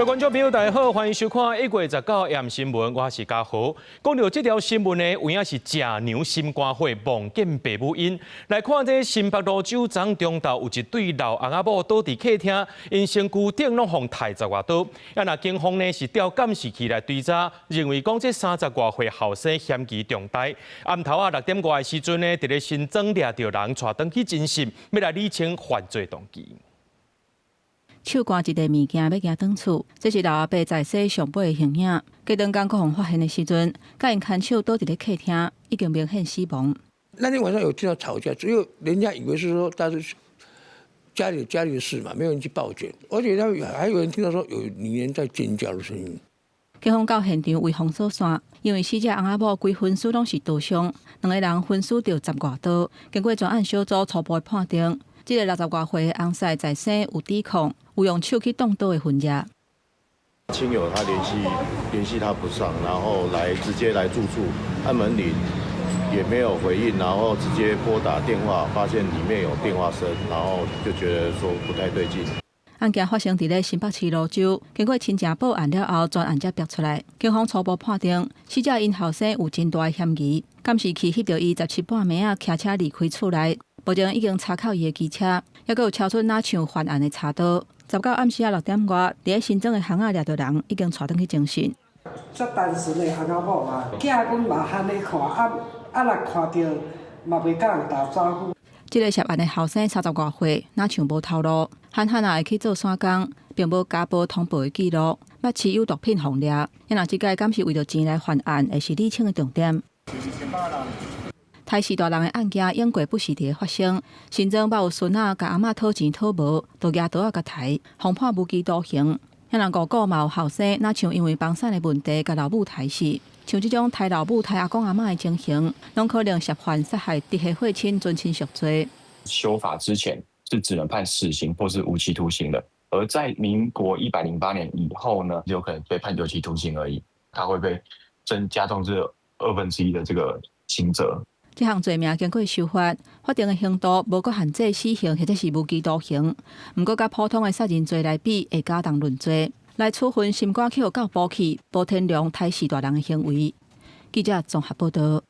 各位觀眾朋友，大家好，歡迎收看1月19暗新聞，我是嘉豪。講到這條新聞呢，有影是食娘心肝火，望見爸母陰。來看這新北蘆洲昨中晝有一對老翁仔某倒佇客廳，𪜶身軀頂攏予刣十外刀。啊，若警方呢是調監視器來追查，認為講這三十外歲後生嫌疑重大。暗頭仔6點外的時陣呢，佇咧新莊掠著人，帶轉去偵訊，欲來理清犯罪動機。手掛一塊物件欲行轉厝，這是老阿伯在世上尾的形影。隔兩工閣予發現的時陣，共𪜶牽手倒佇咧客廳，已經明顯死亡。那天晚上有聽到吵架，只有人家以為是說他是家裡的事嘛，沒有人去報警。而且他還有人聽到說有女人在尖叫的聲音。警方到現場圍封鎖線，因為死者翁仔某規身軀攏是刀傷，兩个人分輸著十外刀。經過專案小組初步判定，這个60外歲的翁婿在生有抵抗，有用手去擋刀的痕跡。親友他聯繫他不上，然後來直接來住處按門鈴也沒有回應，然後直接撥打電話，發現裡面有電話聲，然後就覺得說不太對勁。案件發生佇咧新北市蘆洲，經過親情報案了後，全案才爆出來。警方初步判定，死者𪜶後生有真大的嫌疑。監視器翕著伊十七半暝仔騎車離開厝內，目前已經查扣伊的機車，猶閣有超出若像犯案的插刀。19暗時仔6點外，佇咧新莊的巷仔掠著人，已經帶轉去偵訊。足單純的翁仔某啊，囝阮嘛罕咧看，啊啊若看著嘛袂共人打招呼。這个涉案的後生三十外歲，若像無頭路，罕罕仔會去做散工，並無家暴通報的記錄，捌持有毒品予掠。啊若這擺敢是為著錢來犯案，會是理清的重點。刣死大人的案件，猶閣不時佇咧發生。新莊捌有孫仔共阿嬤討錢討無，就舉刀仔共刣，予判無期徒刑。遐人五股嘛有後生，若像因為房產的問題，共老母刣死。像這種刣老母、刣阿公阿嬤的情形，攏可能涉犯殺害直系血親尊親屬罪。修法之前是只能判死刑或是無期徒刑的，而在民國108年以後呢，有可能被判有期徒刑而已，他會被增加重至1/2的這個刑責。這項罪名經過修法，法定的刑度無閣限制死刑或者是無期徒刑，毋過佮普通的殺人罪來比，會加重論罪，來處分心肝去予狗剝去、無天良刣死大人的行為。記者綜合報道。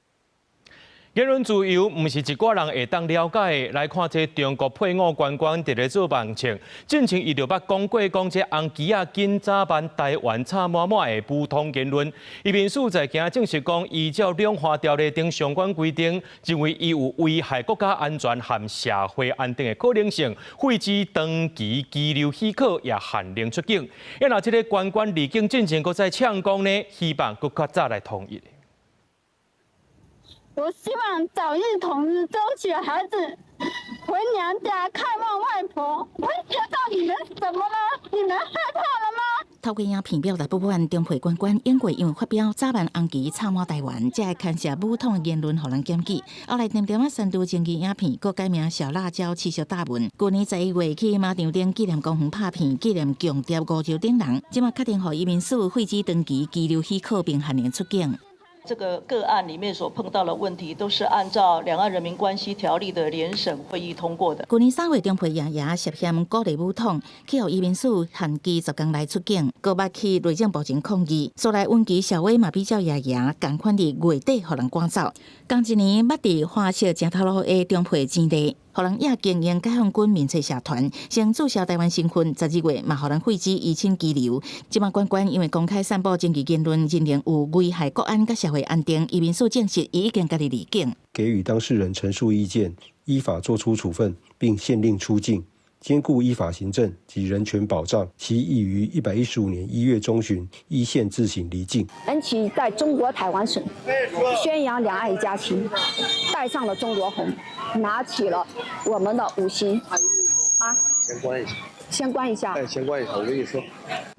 言論自由毋是一寡人會當了解的。來看這中國配伍官員佇咧做網測，進前伊就捌講過，講這紅旗仔緊早辦台灣插滿滿的武統言論。移民署在今證實講，依照兩岸條例等相關規定，認為伊有危害國家安全和社會安定的可能性，廢止長期居留許可，也限令出境。啊，若這个官員離境進前，閣再嗆講呢，希望閣較早來統一。我希望早日統一，爭取孩子回娘家看望外婆。我知道你們怎麼了？你們害怕了嗎？透過影片表達不滿，中配官員猶閣因為發表早辦紅旗插滿台灣，這个牽涉武統言論，予人檢舉。後來點點仔刪除爭議影片，閣改名小辣椒持續打文。舊年11月去馬場頂紀念公園拍片，紀念共諜吳釗等人，這馬確定予移民署廢止長期居留許可，並限令出境。這個個案裡面所碰到的問題，都是按照《兩岸人民關係條例》的聯審會議通過的。舊年3月，中配爺爺涉嫌鼓勵武統，去予移民署限期10天內出境，閣捌去內政部前抗議。所來溫琪小威嘛比照爺爺仝款佇月底予人趕走。仝一年捌佇花色正頭路的中配錢地，予人倚經營解放軍民粹社團，先註銷台灣身份，12月嘛予人廢止依親居留。這馬官員因為公開散布爭議言論，認定有危害國安佮社會安定，移民署證實伊已經家己離境。給予當事人陳述意見，依法作出處分，並限令出境，兼顧依法行政及人權保障。其已於115年1月中旬依憲自行離境。恩琪在中國台灣省宣揚兩岸一家親，帶上了中國紅，拿起了我們的五星啊！先關一下，先關一下。哎，先關一下，我跟你說。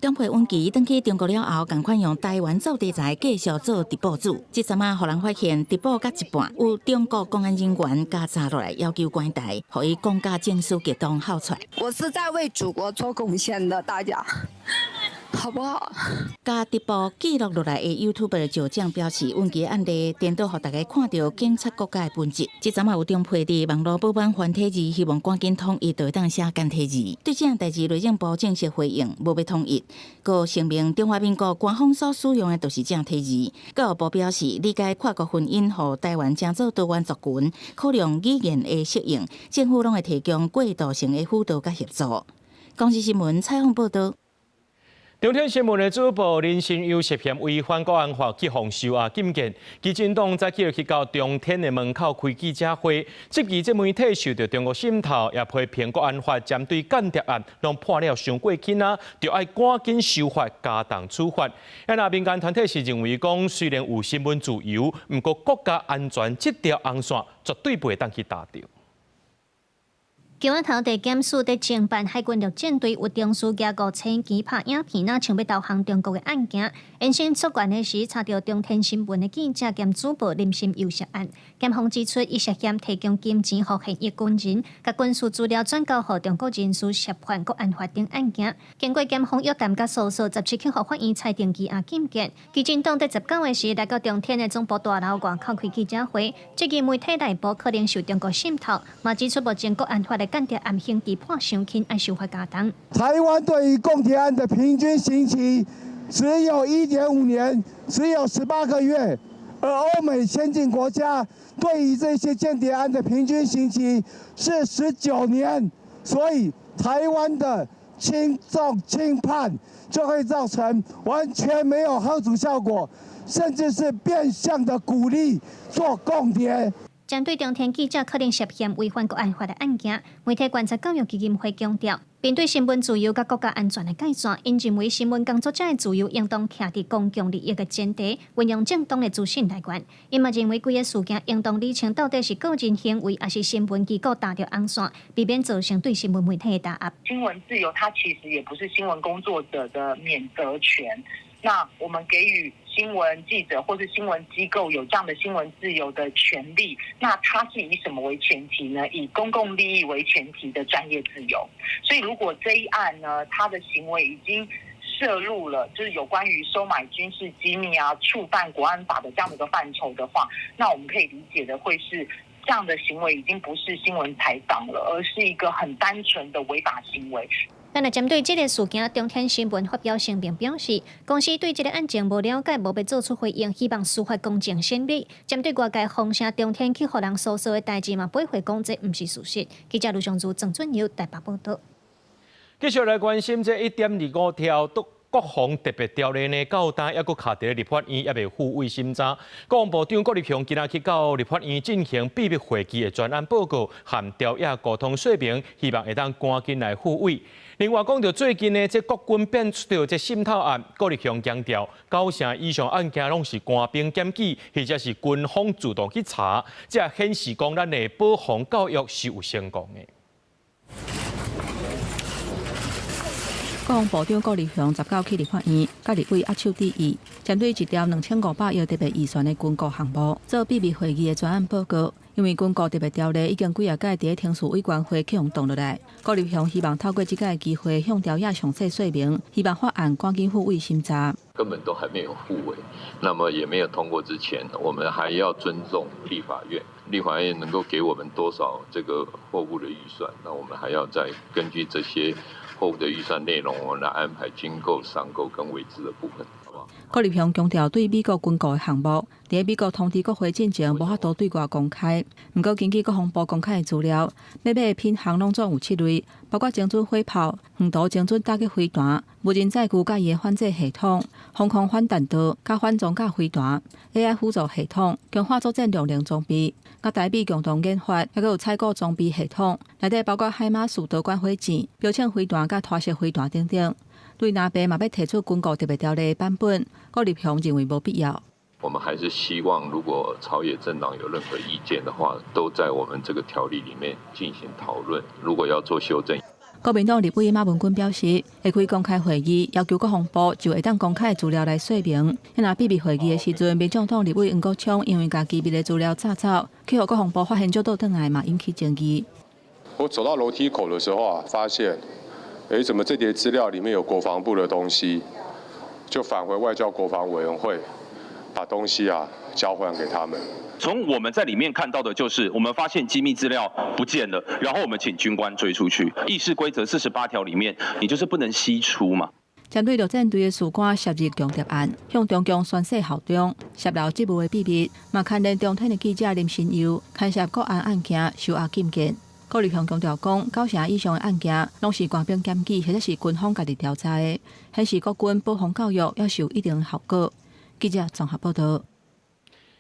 中配溫琪轉去中國了後，仝款用台灣做題材，繼續做直播主。這陣仔予人發現直播到一半，有中國公安人員加查落來，要求關台，予伊講甲情緒激動，哭出來。我是在為祖國做貢獻的，大家。好不好？共直播記錄落來的 YouTuber 石匠表示，阮家案例顛倒予大家看著警察國家的本質。這陣仔有中批佇網路報版繁體字，希望趕緊統一，就會當寫簡體字。對這項代誌，內政部正式回應，無欲統一。閣聲明中華民國官方所使用的就是正體字。教育部表示，理解跨國婚姻予台灣成做多元族群，考量語言的適應，政府攏會提供過渡性的輔導佮協助。公視新聞採訪報導。中天新聞的主播林心悠涉嫌違反國安法去予收押禁見，基進黨早起就去到中天的門口開記者會，質疑這媒體受著中國滲透，也批評國安法針對間諜案，攏判了傷過輕啊，著愛趕緊修法加重處罰。啊，若民間團體是認為講，雖然有新聞自由，毋過國家安全這條紅線絕對袂當去踏著。橋仔頭地檢署佇偵辦海軍陸戰隊有定數舉5000支拍影片，若想欲投降中國的案件，延伸出關的時，查著中天新聞的記者兼主播林心悠涉案。檢方指出，伊涉嫌提供金錢予現役軍人，共軍事資料轉交予中國人士涉犯國安法等案件。經過檢方約談佮訴訟，17去予法院裁定羈押禁見。基進黨佇19的時來到中天的總部大樓外口開記者會，質疑媒體內部可能受中國滲透，嘛指出目前國安法的間諜案刑期判傷輕，愛修法加重。台灣對於共諜案的平均刑期只有1.5年，只有18個月，而歐美先進國家對於這些間諜案的平均刑期是19年，所以台灣的輕重輕判就會造成完全沒有嚇阻效果，甚至是變相的鼓勵做共諜。針對中天記者可能涉嫌違反國安法的案件，媒體觀察教育基金會強調，面對新聞自由佮國家安全的界線，𪜶認為新聞工作者的自由應當徛佇公共利益的前提，運用正當的資訊來源。𪜶嘛認為規个事件應當釐清到底是個人行為，抑是新聞機構踏著紅線，避免造成對新聞媒體的打壓。新聞自由，它其實也不是新聞工作者的免責權。那我們給予新聞記者或是新聞機構有這樣的新聞自由的權利，那它是以什麼為前提呢？以公共利益為前提的專業自由。所以如果這一案呢，他的行為已經涉入了，就是有關於收買軍事機密啊、觸犯國安法的這樣的一個範疇的話，那我們可以理解的會是這樣的行為已經不是新聞採訪了，而是一個很單純的違法行為。但係針對這個事件，中天新聞發表聲明表示，公司對這個案情無了解，無欲做出回應，希望司法公正審理。針對外界風聲中天去予人搜索的代誌嘛，駁回講這毋是事實。記者盧尚如、鄭俊友台北報導。繼續來關心這1.25條國防特別條例呢，到今猶閣卡佇立法院，猶未付委審查。國防部長郭立雄今仔去到立法院進行秘密會議的專案報告，和朝野溝通說明，希望會當趕緊來付委。另外講著最近呢，這國軍變出著這滲透案，郭立雄強調，90%以上案件攏是官兵檢舉，或者是軍方主動去查，這顯示講咱的保防教育是有成功的。國防部長郭立雄19去立法院，佮立委握手致意，針對一條2500億特別預算的軍購項目做秘密會議的專案報告。因為軍購特別條例已經幾仔擺佇咧程序委員會去予擋落來，郭立雄希望透過這個機會向朝野詳細說明，希望法案趕緊付委審查。根本都還沒有付委，那麼也沒有通過之前，我們還要尊重立法院，立法院能夠給我們多少這個貨物的預算，那我們還要再根據這些貨物的預算內容，我們來安排軍購、商購跟委置的部分，好不好？郭立雄強調，對美國軍購的項目，佇美國通知國會進前無法度對外公開。毋過，根據國防部公開的資料，欲買的品項攏總有七類，包括精準火炮、遠途精準打擊飛彈、無人載具佮伊的反制系統、防空反彈道、佮反裝甲飛彈、AI 輔助系統、強化作戰量能裝備、佮台美共同研發，猶閣有採購裝備系統，內底包括海馬斯導管火箭、標槍飛彈佮拖式飛彈等等。對藍白嘛欲提出軍購特別條例的版本，郭立雄認為無必要。我們還是希望，如果朝野政黨有任何意見的話，都在我們這個條例裡面進行討論。如果要做修正，國民黨立委馬文君表示，會開公開會議，要求國防部就會當公開資料來說明。若秘密會議的時陣，民眾黨立委黃國昌因為共機密的資料炸走，去予國防部發現就倒轉來嘛，引起爭議。我走到樓梯口的時候啊，發現，怎麼這疊資料裡面有國防部的東西？就返回外交國防委員會，把東西啊交還給他們。從我們在裡面看到的，就是我們發現機密資料不見了，然後我們請軍官追出去。議事規則48條裡面，你就是不能悉出嘛。針對陸戰隊的士官涉入共諜案，向中共宣誓效忠，泄露職務的秘密，嘛牽連中天的記者林心悠，牽涉國安案件受押禁見。郭立雄強調講，九成以上的案件攏是官兵檢舉或者是軍方家己調查的，顯示國軍保防教育猶是有一定的效果。記者綜合報導。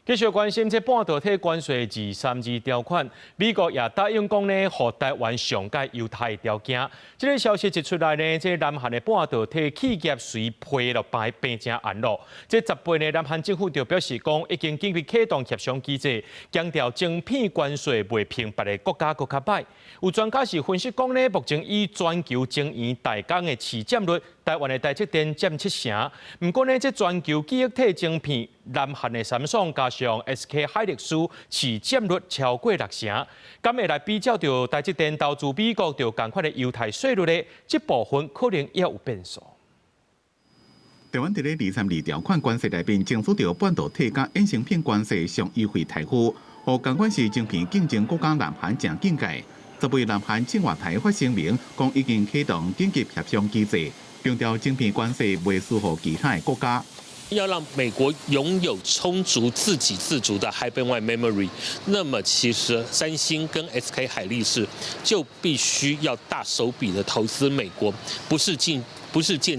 繼續關心這半導體關稅232條款，美國也答應講呢，予台灣上蓋優待條件。這个消息一出來呢，這南韓的半導體企業隨批落擺變成安咯。這18呢，南韓政府就表示講，已經緊急啟動協商機制，強調晶片關稅袂比別个國家閣較歹。有專家是分析講呢，目前以全球晶圓代工的市佔率，台灣的台積電佔7成。毋過呢，這全球記憶體晶片，南韓的三星加上 SK 海力士市佔率超過6成，敢會來比照著台積電投資美國著仝款的優待稅率呢？這部分可能也有變數。台灣佇咧232條款關稅內面，爭取著半導體佮衍生品關稅上優惠待遇，予仝款是晶片競爭國家南韓誠警戒。十位南韓青瓦台發聲明，講已經啟動緊急協商機制，強調晶片關稅袂輸予其他的國家。要讓美國擁有充足自給自足的 High Bandwidth Memory，那麼其實三星跟 SK 海力士就必須要大手筆的投資美國，不是建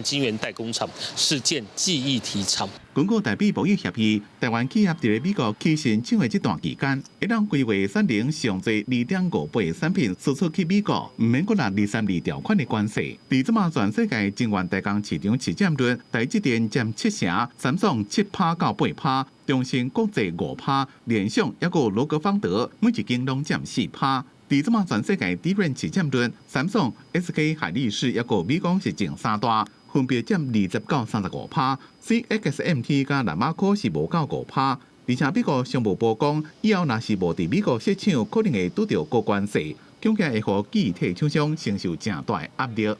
晶圓代工廠，是建記憶體廠。根據台美貿易協議，台灣企業佇咧美國起新廠的這段期間，會當規劃產能上濟2.58產品輸出去美國，毋免閣納232條款的關稅。佇這馬全世界晶圓代工市場市佔率，台積電佔7成，三星7趴到8趴，中芯國際5趴，聯想抑閣羅格方德每一間攏佔4趴。佇這馬全世界 DRAM 市佔率，三星、SK 海力士抑閣美光是前三大。分別佔20到35趴，CXMT 佮南亞科是無到5趴，而且美國商務部講，以後若是無佇美國設廠，可能會拄著高關稅，恐驚會予記憶體廠商承受誠大的壓力。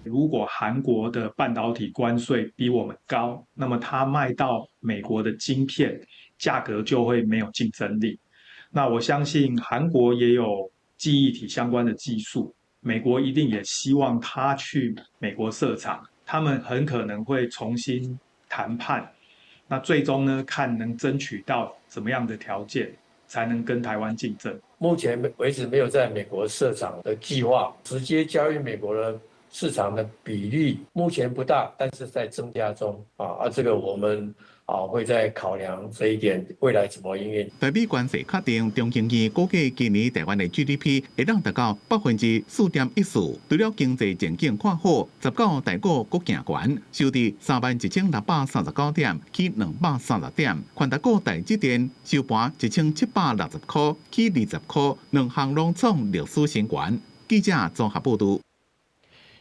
如果韓國的半導體關稅比我們高，那麼它賣到美國的晶片價格就會沒有競爭力。那我相信韓國也有記憶體相關的技術。美國一定也希望他去美國設廠，他們很可能會重新談判。那最終呢，看能爭取到怎麼樣的條件，才能跟台灣競爭。目前為止沒有在美國設廠的計劃，直接交易美國的市場的比例目前不大，但是在增加中啊。這個我們會再考量這一點，未來怎麼營運。台美關稅確定，中研院估計今年台灣的 GDP 會當達到4.14%，除了經濟前景看好，19台股閣行懸，收佇31,639點，起230點。權值股台積電收盤1760塊，起20塊，兩項攏創歷史新高。記者綜合報導。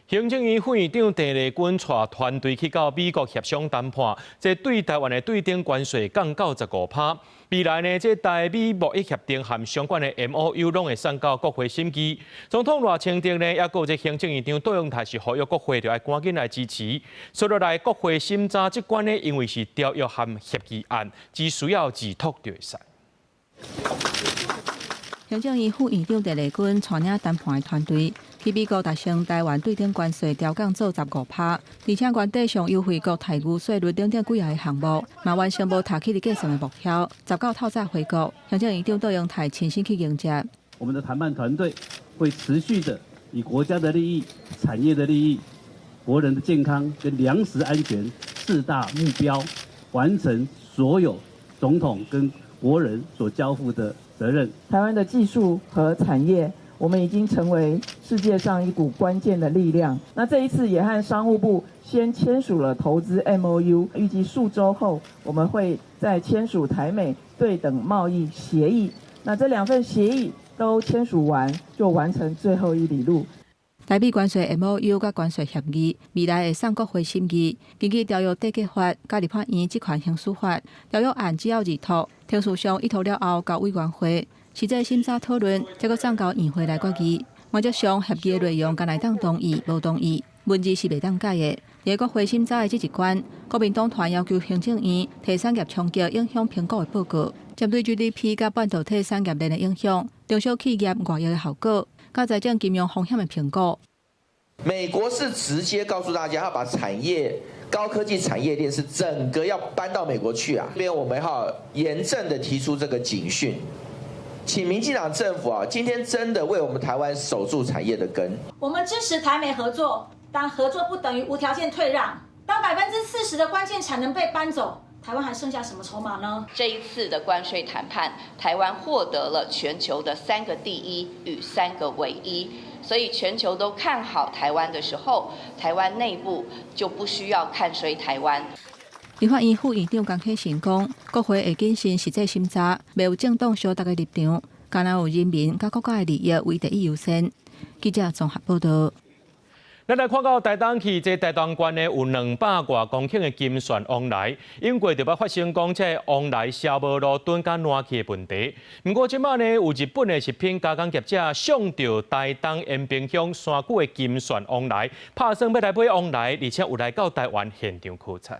行政院副院長鄭麗君帶團隊去到美國協商談判，這對台灣的對等關稅降到15趴。未來呢，這台美貿易協定和相關的 MOU 攏會送到國會審議。總統賴清德呢，抑閣有這行政院長卓榮泰是呼籲國會著愛趕緊來支持。所以來國會審查這關呢，因為是條約和協議案，只需要字托就會使。行政院副院長鄭麗君帶領談判的團隊去美國達成台灣對等關稅調降做15趴，而且原底上優惠國待遇稅率等等幾仔个項目，嘛完成無提起的計算的目標。19透早回國，行政院長卓榮泰親身去迎接。我們的談判團隊會持續的以國家的利益、產業的利益、國人的健康跟糧食安全四大目標，完成所有總統跟國人所交付的責任。台灣的技術和產業，我們已經成為世界上一股關鍵的力量。那這一次也和商務部先簽署了投資 MOU，預計數週後我們會再簽署台美對等貿易協議。那這兩份協議都簽署完，就完成最後一里路。台美關稅 MOU 佮關稅協議未來會送國會審議。根據條約締結法、佮立法院職權行使法，條約案只要入托，程序上一通了後交委員會，實際審查討論，才閣送交院會來決議。原則上協議的內容，敢會當同意，無同意，文字是袂當改的。佇國會審查的這一關，國民黨團要求行政院提產業衝擊影響評估的報告，針對 GDP 佮半導體產業鏈的影響、中小企業外溢的效果，佮財政金融風險的評估。美國是直接告訴大家，要把產業高科技產業鏈是整個要搬到美國去啊！這邊我們要嚴正的提出這個警訊，請民進黨政府啊，今天真的為我們台灣守住產業的根。我們支持台美合作，但合作不等於無條件退讓。當40%的關鍵產能被搬走，台灣還剩下什麼籌碼呢？這一次的關稅談判，台灣獲得了全球的三個第一與三個唯一，所以全球都看好台灣的時候，台灣內部就不需要看衰台灣。立法院副院長江啟臣講，國會會謹慎實際審查，袂有政黨相疊的立場，敢若有人民佮國家的利益為第一優先。記者綜合報道。咱來看到台東去，這台東縣呢有200外公頃的金萱王梨，英國就捌發生講這王梨銷無路囤佮爛去的問題。毋過這擺呢有日本的食品加工業者相著台東延平鄉山區的金萱王梨，拍算欲來買王梨，而且有來到台灣現場考察。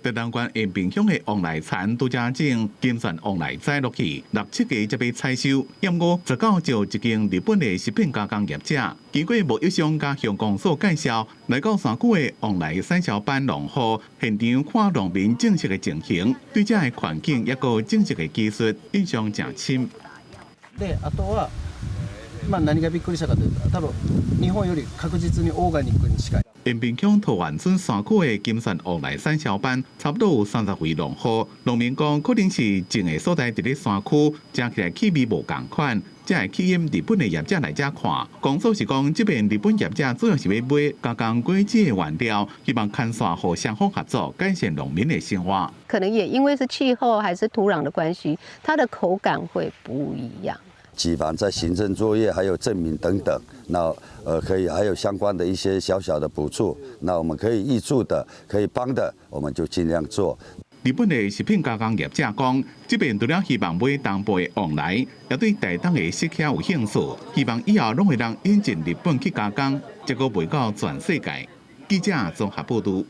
台東縣延平鄉的王梨田拄才種金萱王梨栽落去，六七月才欲採收。毋過19就一間日本的食品加工業者，經過貿易商佮鄉公所介紹，來到山區的王梨產銷班農戶現場看農民種植的情形，對這个環境抑閣種植的技術印象誠深。で、あとは、まあ何がびっくりしたかというと、多分日本より確実にオーガニックに近い。延平鄉桃園村山區的金萱王梨產銷班，差不多有30位農戶。農民講，可能是種的所在佇咧山區，食起來氣味無仝款，才會吸引日本的業者來遮看。公所是講，這邊日本業者主要是欲買加工果子的原料，希望牽線予雙方合作，改善農民的生活。可能也因為是氣候還是土壤的關係，它的口感會不一樣。舉凡在行政作業，還有證明等等，那可以還有相關的一些小小的補助，那我們可以挹注的、可以幫的，我們就盡量做。日本的食品加工業者講，這邊除了希望買東部的王梨，也對台東的釋迦有興趣，希望以後攏會當引進日本去加工，結果賣到全世界。記者綜合報導。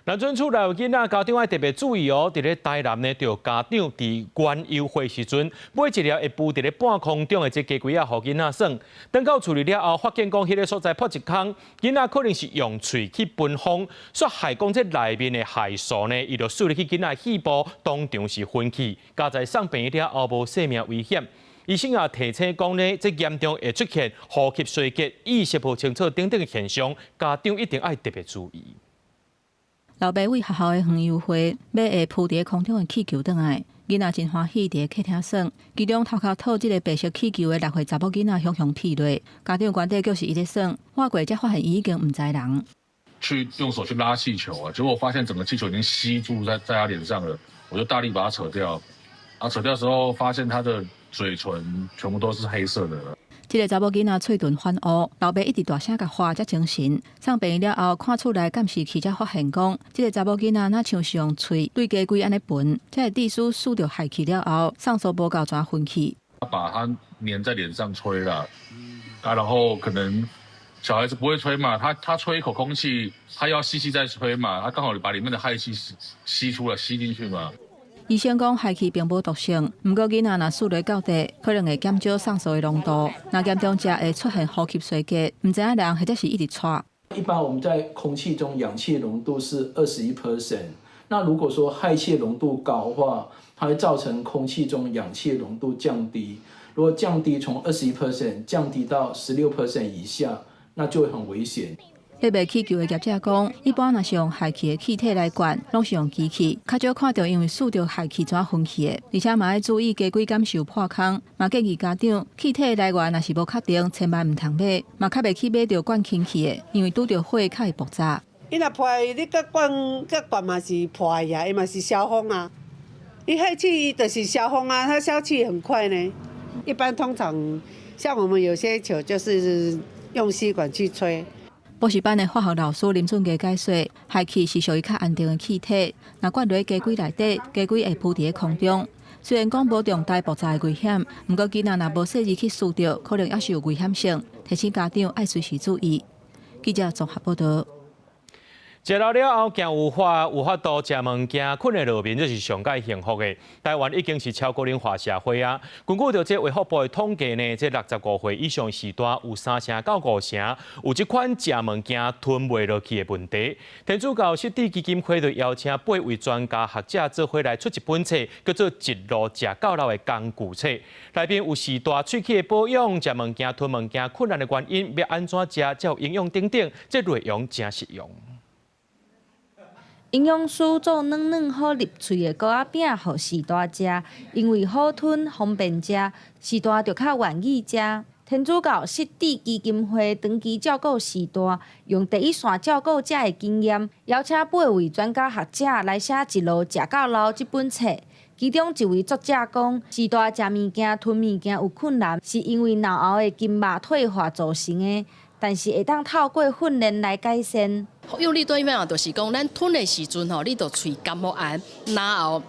咱陣厝內有囡仔，家長愛特別注意哦。佇咧台南呢，就家長佇園遊會時陣，買一粒會浮佇咧半空中的這雞胿仔，予囡仔耍。轉到厝裡了後，發現講彼个所在破一空，囡仔可能是用喙去分風，煞害講這內面的害素呢，伊就竄入去囡仔的肺部，當場是昏去。佳哉送病院了後無生命危險。醫生也提醒講呢，這嚴重會出現呼吸衰竭、意識無清楚等等的現象，家長一定愛特別注意。老爸為學校的園遊會買會浮佇空中的氣球轉來，囡仔真歡喜佇咧客廳耍。其中頭殼套這个白色氣球的6歲查某囡仔雄雄屁落，家長原底就是伊咧耍，挖過才發現伊已經毋知人。去用手去拉氣球啊，結果我發現整個氣球已經吸住在他臉上了，我就大力把它扯掉，啊扯掉的時候發現他的嘴唇全部都是黑色的。這个查某囡仔喙唇泛烏，老爸一直大聲共喊才精神。送病院了後，看厝內監視器才發現講，這个查某囡仔若像是用喙對雞胿按呢聞，才會致使吸著氦氣了後，送蘇無夠全昏去。把它黏在臉上吹啦，啊，然後可能小孩子不會吹嘛，他吹一口空氣，他要吸氣再吹嘛，他剛好把裡面的氦氣吸出來，吸進去嘛。醫生講，氦氣並無毒性，毋過囡仔若吸落夠濟，可能會減少送素的濃度。若嚴重者會出現呼吸衰竭，毋知影人或者是一直喘。一般我們在空氣中氧氣濃度是21%，那如果說氦氣濃度高的話，它會造成空氣中氧氣濃度降低。如果降低從21% 降低到16% 以下，那就會很危險。咧賣氣球的業者講，一般若是用氦氣的氣體來灌，攏是用機器，較少看著因為吸著氦氣怎昏去的。而且嘛愛注意雞胿敢是有破空，嘛建議家長氣體來源若是無確定，千萬毋通買，嘛較袂去買著灌氫氣的，因為拄著火較會爆炸。伊若破，你閣灌閣灌嘛是破呀，伊嘛是燒風啊。伊氦氣就是燒風啊，它消氣很快呢。一般通常像我們有些球就是用吸管去吹。補習班的化學老師林俊傑解說，氦氣是屬於較安定的氣體，若灌入雞胿內底，雞胿會浮佇咧空中。雖然講無重大爆炸的危險，毋過囡仔若無細膩去吸著，可能猶是有危險性，提醒家長愛隨時注意。記者綜合報導。食老了後，驚有法度食物件，睏會落眠，這是上蓋幸福的。台灣已經是超高齡化社會啊。根據著這衛福部的統計呢，這65歲以上序大有3成到5成有這款食物件吞袂落去的問題。天主教失智基金會就邀請八位專家學者做伙來出一本冊，叫做《一路食到老》的工具冊。內面有序大喙齒的保養、食物件吞物件困難的原因，欲按怎食才有營養等等，這內容誠實用。營養師做軟軟好入喙的糕仔餅，予序大食，因為好吞方便食，序大就較願意食。天主教失智基金會長期照顧序大，用第一線照顧者的經驗，邀請八位專家學者來寫《一路食到老》這本冊。其中一位作者講，序大食物件、吞物件有困難，是因為腦後的筋肉退化造成的。但是會當透過訓練來改善。用力對面就是講，咱吞的時陣吼，你著喙含予絚，然後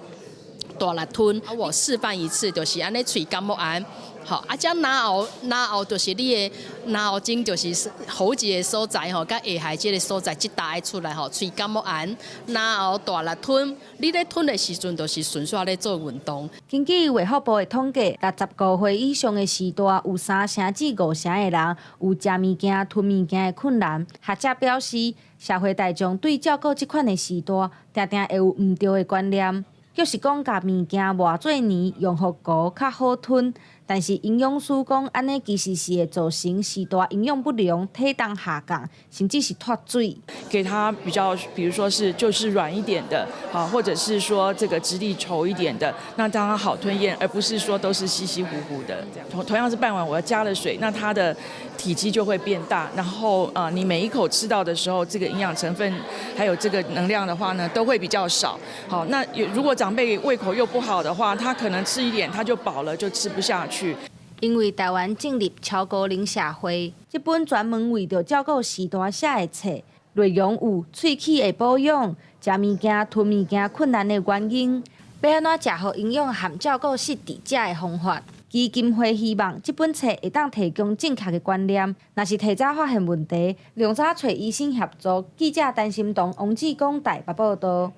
大力吞。我示範一次，就是按呢喙含予絚，吼，啊，這嚨喉嚨喉就是你的嚨喉前，就是喉結的所在吼，佮下頦這个所在，這搭愛出來吼，喙含予絚，嚨喉大力吞。你咧吞的時陣，就是順紲咧做運動。根據衛福部的統計，65歲以上的序大有3成至5成的人有食物件、吞物件的困難。學者表示，社會大眾對照顧這款的序大，定定會有毋對的觀念，就是講共物件磨做泥，用予糊較好吞。但是營養師講，按呢其實是會造成序大營養不良、體重下降，甚至是脫水。給他比較，比如說是就是軟一點的，好，或者是說這個質地稠一點的，那讓它好吞嚥，而不是說都是稀稀糊糊的。這樣同樣是半碗，我要加了水，那它的體積就會變大，然後啊，你每一口吃到的時候，這個營養成分還有這個能量的話呢，都會比較少。好，那如果長輩胃口又不好的話，他可能吃一點他就飽了，就吃不下去。因為台灣進入超高齡社會，這本專門為著照顧序大寫的冊，內容有喙齒的保養、食物件、吞物件困難的原因，欲按怎食予營養和照顧失智者的方法。基金會希望這本冊會當提供正確的觀念，若是提早發現問題，量早揣醫生協助。記者陳心彤、王志剛台北報道。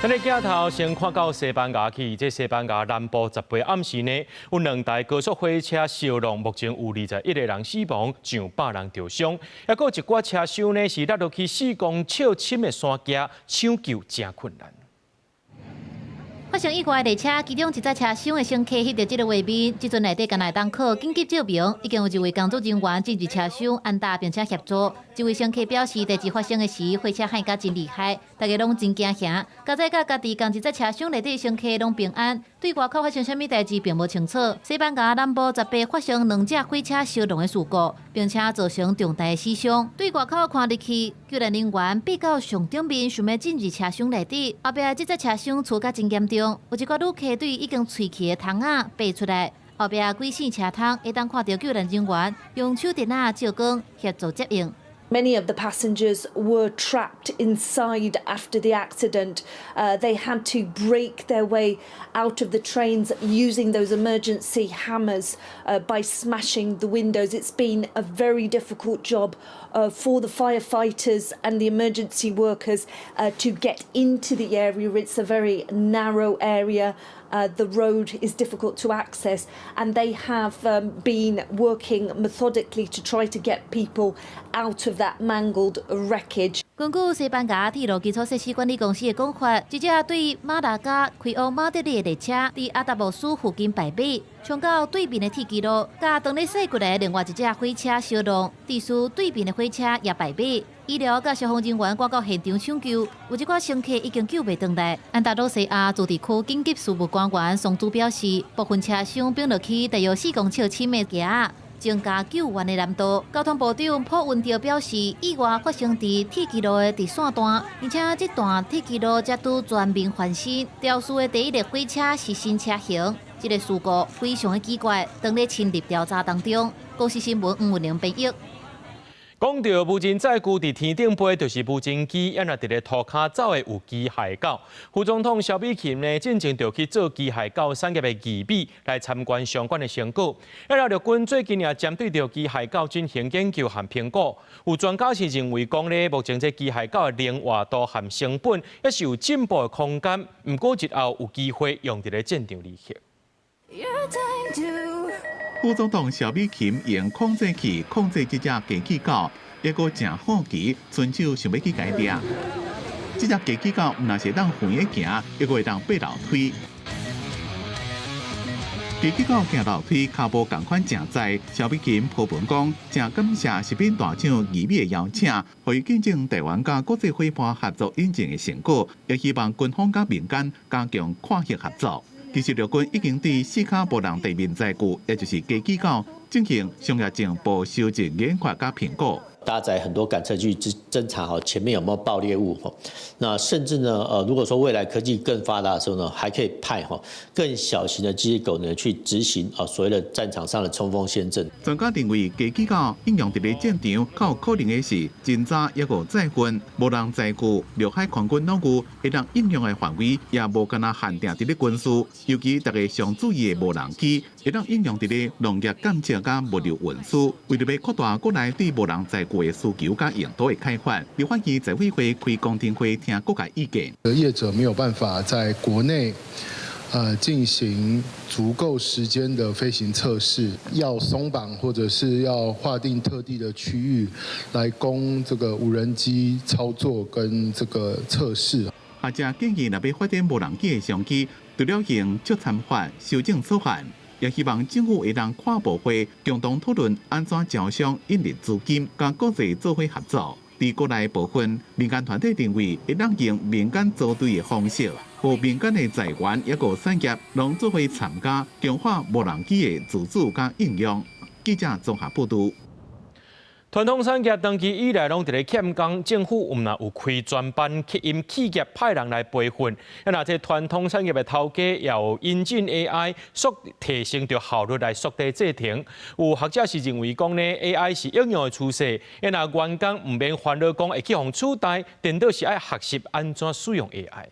咱的鏡頭先看到西班牙去，這西班牙南部18暗時呢，有兩台高速火車相撞，目前有21個人死亡，上百人受傷。抑閣有一寡車廂呢是落落去4公尺深的山徑，搶救誠困難。發生意外的列車，其中一節車廂的乘客翕著這个畫面，這陣內底敢若會當靠緊急照明，已經有一位工作人員進入車廂按打，並且協助。這位乘客表示，代誌發生的時，火車幌甲真厲害，大家攏真驚嚇。佳哉佮家己仝一節車廂內底乘客攏平安，對外口發生啥物代誌並無清楚。西班牙南部18發生兩隻火車相撞的事故，並且造成重大的死傷。對外口看入去，救援人員爬到上頂面，想欲進入車廂內底，後壁這節車廂跙甲真嚴重。有一寡旅客對已經碎去的窗仔爬出來，後壁幾扇車窗會當看著救援人員用手電仔照光協助接應。 Many of the passengers were trapped inside after the accident. They had to break their way out of the trains using those emergency hammers by smashing the windows. It's been a very difficult job for the firefighters and the emergency workers to get into the area. It's a very narrow area. The road is difficult to access, and they have been working methodically to try to get people out of that mangled wreckage. 根據西班牙鐵路基礎設施管理公司的講法，這隻對馬拉加開往馬德里的列車，佇阿達莫斯附近敗尾，衝到對面的鐵軌路，佮當咧駛過來的另外一隻火車相撞，致使對面的火車也敗尾。醫療佮消防人員趕到現場搶救，有一寡乘客已經救袂轉來。安達魯西亞自治區緊急事務官員宋主表示，部分車廂反落去大約4公尺深的墘仔，增加救援的難度。交通部長朴文哲表示，意外發生佇鐵軌路的直線段，而且這段鐵軌路才拄全面翻新。肇事的第一列火車是新車型，這个事故非常的奇怪，當咧深入調查當中。公視新聞黃文玲編譯。講著無人載具佇天頂飛，就是無人機，啊若佇咧塗跤走的有機械狗。副總統蕭美琴呢，進前就去做機械狗產業的義美來參觀相關的成果。啊，陸軍最近也針對著機械狗進行研究和評估。有專家是認為講咧，目前這機械狗的靈活度和成本，猶是有進步的空間。毋過日後有機會用佇咧戰場裡去。副總統蕭美琴用控制器控制這隻機器狗，猶閣誠好奇，伸手想欲去共伊掠。這隻機器狗毋但是會當遠的行，猶閣會當爬樓梯。機器狗行樓梯，跤步仝款誠載。蕭美琴鋪文講，誠感謝食品大廠義美的邀請，予伊見證台灣佮國際夥伴合作引進的成果，也希望軍方佮民間加強跨域合作。其實陸軍已經對四跤無人地面載具，也就是機器狗，進行商業情報收集、研發佮評估。搭載很多感測器去偵查吼前面有沒有爆裂物吼，那甚至呢，如果說未來科技更發達的時候呢，還可以派吼更小型的機械狗呢去執行啊所謂的戰場上的衝鋒陷陣。專家認為，機器狗應用佇咧戰場，較有可能的是偵查抑閣載運無人載具，陸海空軍攏有會當應用的範圍，也無干焦限定佇咧軍事，尤其大家上注意的無人機，會當應用佇咧農業監測佮物流運輸。為著欲擴大國內對無人載具的需求佮用途的開發，立法院財委會開公聽會聽各界意見。業者沒有辦法在國內，進行足夠時間的飛行測試，要鬆綁或者是要劃定特定的區域來供這個無人機操作跟這個測試。學者建議，若欲發展無人機的商機，除了用酌參法修正草案，也希望政府會當跨部會共同討論按怎招商引入資金，佮國際做伙合作。佇國內部分，民間團體認為會當用民間組隊的方式，予民間的財源抑閣產業攏做伙參加，強化無人機的自主佮應用。記者綜合報導。傳統產業長期以來攏佇咧欠工，政府毋但有開專班吸引企業派人來培訓，啊，若這傳統產業的頭家也有引進 AI，速提升著效率來縮短製程。有學者是認為講呢，AI 是應用的趨勢，啊，若員工毋免煩惱講會去予取代，顛倒是愛學習按怎使用 AI。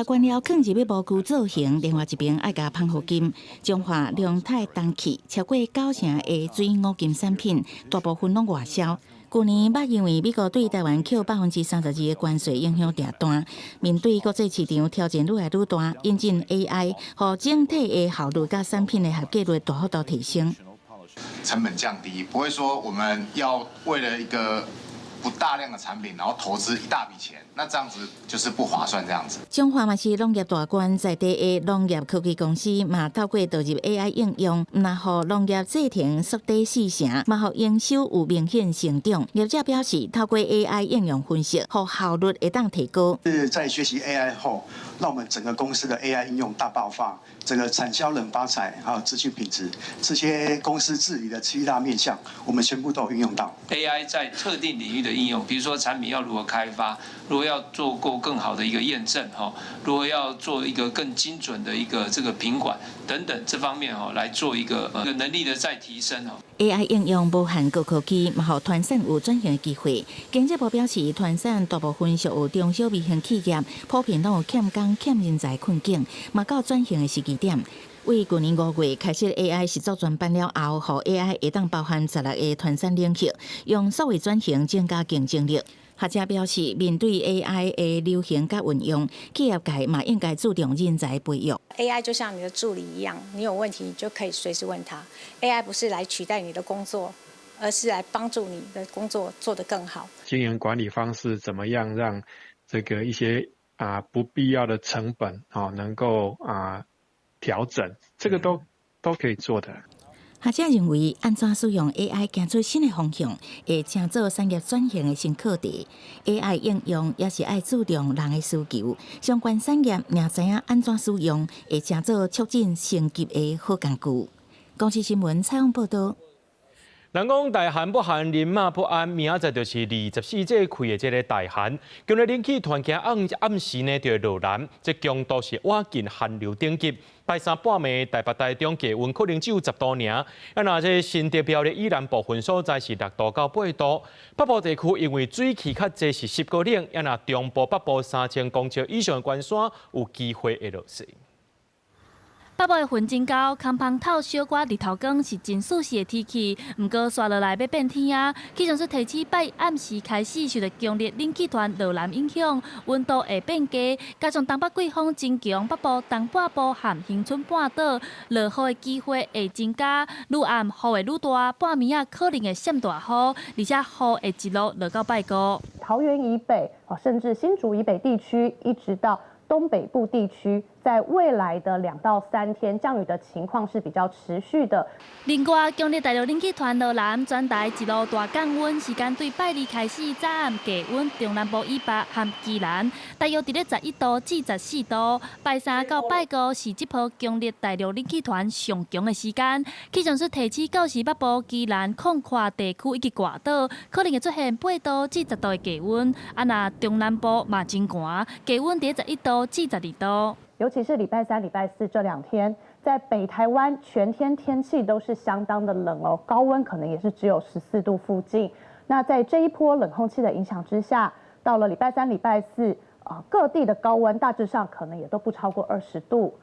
共原料囥入去模具造型，另外一邊愛共噴合金。彰化龍泰重汽超過九成的水五金產品，大部分攏外銷。去年捌因為美國對台灣扣32%的關稅影響誠大，面對國際市場挑戰愈來愈大，引進 AI，予整體的效率佮產品的合格率大幅度提升。成本降低，不會說我們要為了一個不大量的產品，然後投資一大筆錢，那這樣子就是不划算。這樣子。彰化嘛是農業大縣，在地的農業科技公司嘛透過導入 AI 應用，毋但予農業製程縮短四成，嘛予營收有明顯成長。業者表示，透過 AI 應用分析，予效率會當提高。是在學習 AI 後，讓我們整個公司的 AI 應用大爆發，整個產銷人發財，還有資訊品質，這些公司治理的七大面向，我們全部都有運用到。 AI 在特定領域的應用，比如說產品要如何開發，如何要做過更好的一個驗證，哈，如何要做一個更精準的一個這個品管等等這方面，哈，來做一個能力的再提升，哈。 AI 應用無限高科技，嘛予傳產有轉型的機會。經濟部表示，傳產大部分屬於中小微型企業，普遍攏有欠工欠人才困境，嘛到轉型的時機點。為去年5月開設 AI 實作專班了後，予 AI 會當包含16個傳產領域，用數位轉型增加競爭力。學者表示，面對 AI 的流行佮運用，企業界嘛應該注重人才培育。 AI 就像你的助理一樣，你有問題你就可以隨時問他。AI 不是來取代你的工作，而是來幫助你的工作做得更好。經營管理方式怎麼樣讓這個一些不必要的成本能夠調整，這個都可以做的。學者認為，按怎使用 AI 行出新的方向，會成做產業轉型的新課題。AI 應用也是愛注重人的需求，相關產業若知影按怎使用，會成做促進升級的好工具。公視新聞採訪報導。人講大寒不寒，人馬不安，明仔載就是24節氣的這个大寒。強烈冷氣團今暗暗時呢，就會落南，這強度是倚近寒流等級。拜三半暝，台北、台中低溫可能只有10度爾。啊，若這新竹苗栗以南部分所在是6度到8度。北部地區因為水汽較濟，是濕閣冷。啊，若中部北部3000公尺以上的懸山有機會會落雪。北部的雲真厚，空芳透小可日頭光是真舒適的天氣。毋過紲落來欲變天啊！氣象署提醒，拜暗時開始受著強烈冷氣團落南影響，溫度會變低。加上東北季風真強，北部東半部和恆春半島落雨的機會會增加。愈暗雨會愈大，半暝仔可能會閃大雨，而且雨會一路落到拜五。桃園以北甚至新竹以北地區，一直到東北部地區，在未來的2到3天，降雨的情況是比較持續的。另外，強烈大陸冷氣團落南，全台一路大降溫，時間對拜二開始，早暗低溫，中南部以北和宜蘭大約佇咧11度至14度。拜三到拜五是這波強烈大陸冷氣團上強的時間。氣象署提醒，到時北部、宜蘭、廣闊地區以及外島可能會出現8度至10度的低溫。啊，若中南部嘛真寒，低溫佇11度至12度。尤其是禮拜三、禮拜四這兩天，在北台灣全天天氣都是相當的冷哦，高溫可能也是只有14度附近。那在這一波冷空氣的影響之下，到了禮拜三、禮拜四啊，各地的高溫大致上可能也都不超過20度。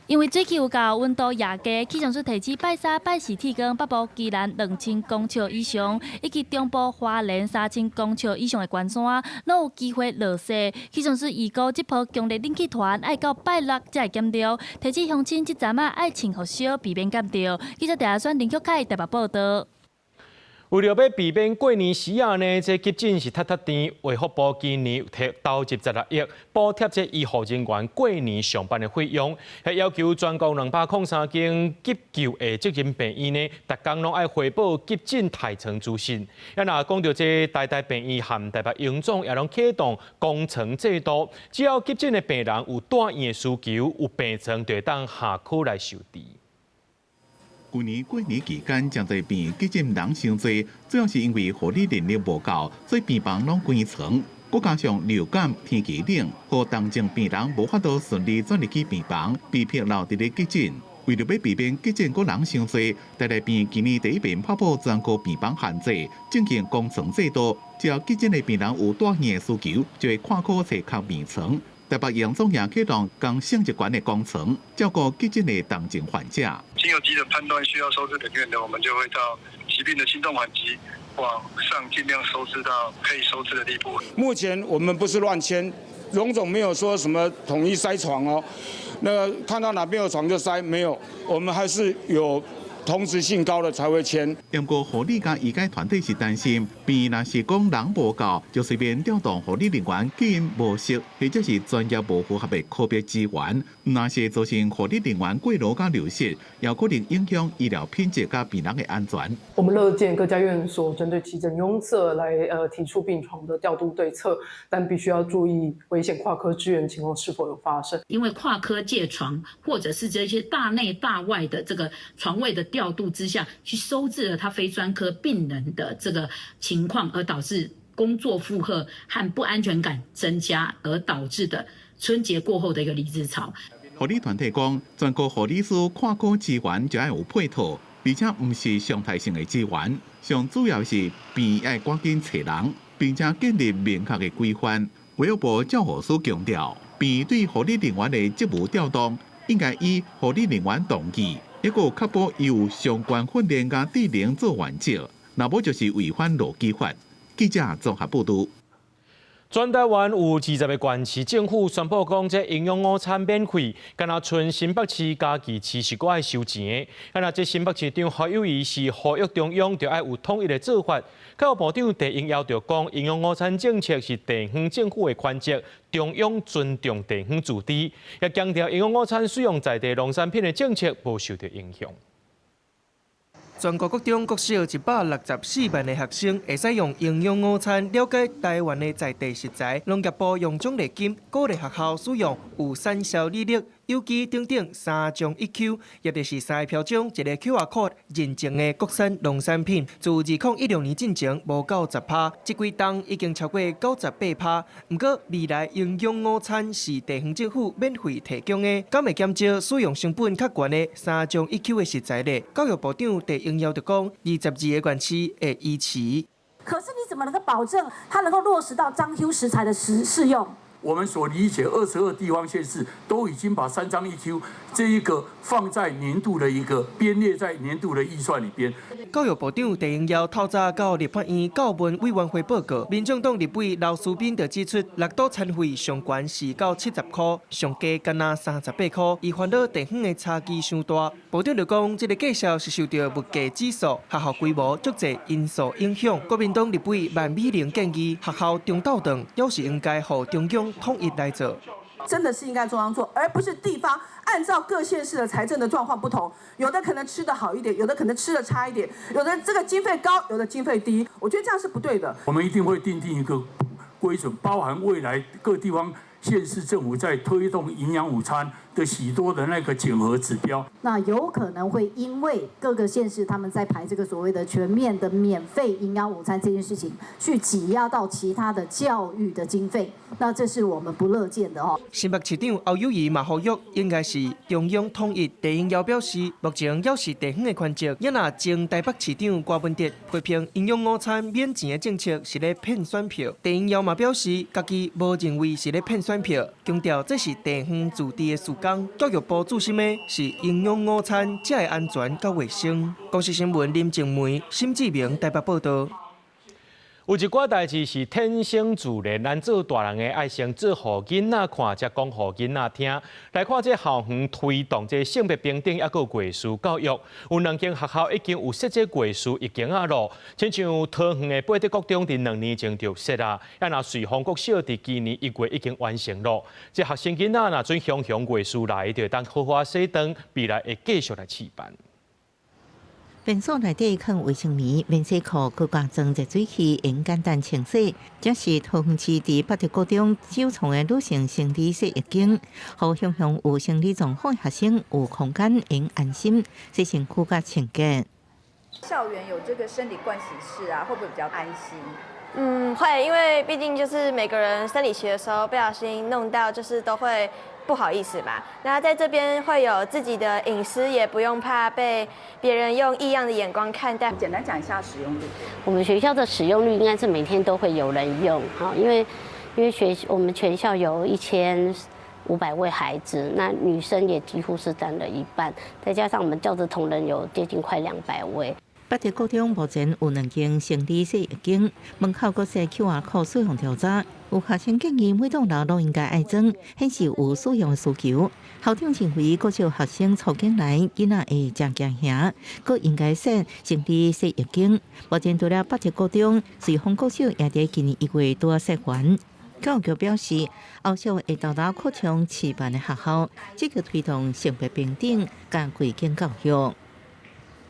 因為水汽有夠，溫度也低，氣象署提醒拜三、拜四天光，北部宜蘭2000公尺以上，以及中部花蓮3000公尺以上的懸山，攏有機會落雪。氣象署預估這波強烈冷氣團愛到拜六才會減弱，提醒鄉親這陣仔愛穿厚少，避免感著。記者鄭選林旭凱台北報道。為著欲避免過年時仔呢，這急診是塞塞甜，衛福部今年投入16億，補貼這醫護人員過年上班的費用，還要求全國203間急救的責任病院呢，逐工攏愛回報急診排床資訊。啊，若講著這台大病院和台北榮總也攏啟動工程制度，只要急診的病人有住院的需求，有病床就會當下科來收治。舊年過年期間，誠濟病院急診人傷濟，主要是因為護理人力無夠，所以病房攏關床。閣加上流感天氣冷，予重症病人無法度順利轉入去病房，被迫留佇咧急診。為著欲避免急診閣人傷濟，台大病院今年第一遍拍破專科病房限制，進行工床制度，只要急診的病人有住院的需求，就會跨科揣空病床。台北榮總也啟動共性質懸的工床，照顧急診的重症患者。經由急診判斷需要收治人員的，我們就會到疾病的輕重緩急往上盡量收治到可以收治的地步。目前我們不是亂簽，榮總沒有說什麼統一塞床哦，那看到哪邊有床就塞，沒有，我們還是有同質性高的才會簽。不過護理佮醫界團體是擔心，病院若是講人無夠，就隨便調動護理人員去𪜶無熟或者是專業無符合的科別資源，若是造成護理人員過勞佮流失，也可能影響醫療品質佮病人的安全。我們樂見各家院所針對急診擁塞來提出病床的調度對策，但必須要注意危險跨科支援情況是否有發生。因為跨科借床，或者是這些大內大外的這個床位的調度之下去收治了他非專科病人的這個情況，而導致工作負荷和不安全感增加，而導致的春節過後的一個離職潮。護理團體講，專科護理師跨科支援就愛有配套，而且毋是常態性的支援，上主要是病院愛趕緊揣人，並且建立明確的規範。衛福部照護署強調，病院對護理人員的職務調動，應該以護理人員同意，抑閣確保有相關訓練佮智能做原則，若無就是違反勞基法。記者綜合報導。全台灣有20個縣市政府宣布講，這營養午餐免費，干焦賰新北市、嘉義市是閣愛收錢的。啊，若這新北市長侯友宜是呼籲中央著愛有統一的做法。教育部長陳英耀就講，營養午餐政策是地方政府的權責，中央尊重地方自治，也強調營養午餐使用在地農產品的政策無受著影響。全國國中國小164萬个學生會使用營養午餐了解台灣的在地食材。農業部用獎勵金鼓勵學校使用有產銷履歷、有機等等三張一 Q，也就是三个標準一个 QR code 認證的國產農產品。自2016年進前無夠10%，這幾冬已經超過98%。毋過未來營養午餐是地方政府免費提供的，敢會減少使用成本較懸的三張一 Q 的食材咧？教育部長鄭英耀就講，22個縣市會依次。可是你怎麼能夠保證它能夠落實到張 Q 食材的適用？我們所理解，22地方縣市都已經把三張一 Q 這一個放在年度的一個編列在年度的預算裡邊。教育部長鄭英耀透早到立法院教文委員會報告，民眾黨立委劉書斌就指出，綠島餐費上懸是到70箍，上低干焦38箍，伊煩惱地方的差距傷大。部長就講，這个價數是受著物價指數、學校規模足濟因素影響。國民黨立委萬美玲建議，學校中晝頓猶是應該予中央統一來做，真的是應該中央做，而不是地方按照各縣市的財政的狀況不同，有的可能吃得好一點，有的可能吃得差一點，有的這個經費高，有的經費低，我覺得這樣是不對的。我們一定會訂定一個規準，包含未來各地方縣市政府在推動營養午餐的許多的那個檢核指標。那有可能會因為各個縣市他們在排這個所謂的全面的免費營養午餐這件事情，去擠壓到其他的教育的經費，那這是我們不樂見的哦。新北市長侯友宜嘛呼籲，應該是中央統一。鄭英耀表示，目前猶是地方的權責。也若前台北市長柯文哲批評營養午餐免錢的政策是咧騙選票。鄭英耀嘛表示，家己無認為是咧騙選票，強調這是地方自治的事工。教育部注心的是營養午餐才會安全佮衛生。公視新聞林靜梅、沈志明台北報道。有一寡代誌是天生自然，咱做大人的愛先做予囡仔看，才講予囡仔聽。來看這校園推動這性別平等，抑閣有藝術教育，有兩間學校已經有設這藝術浴間仔囉。親像桃園的八德國中，佇2年前就設啊，啊若瑞芳國小佇今年1月已經完成囉。這學生囡仔若準雄雄藝術來，就會當好好洗妝，未來會繼續來試辦。便所內底囥衛生棉、免洗褲，閣加裝熱水器，用簡單清洗。這是桃園市佇八德國中首創的女性生理洗浴間，予雄雄有生理狀況的學生有空間，用安心洗身軀佮清潔。校園有這個生理盥洗室啊，會不會比較安心？嗯，會，因為畢竟就是每個人生理期的時候不小心弄到，就是都會不好意思嘛。那在這邊會有自己的隱私，也不用怕被別人用異樣的眼光看待。簡單講一下使用率。我們學校的使用率應該是每天都會有人用，哈，因為我們全校有1500位孩子，那女生也幾乎是佔了一半，再加上我們教職同仁有接近快200位。八德國中目前有兩間生理洗浴間，門口閣設 QR code 使用調查。有學生建議每棟樓攏應該愛裝，顯示有使用的需求。校長認為，國小學生初進來，囡仔會誠驚嚇，閣應該設生理洗浴間。目前除了八德國中，瑞芳國小也佇今年1月拄仔設完。教育局表示，後續會投入擴充試辦的學校，積極推動性別平等佮規間教育。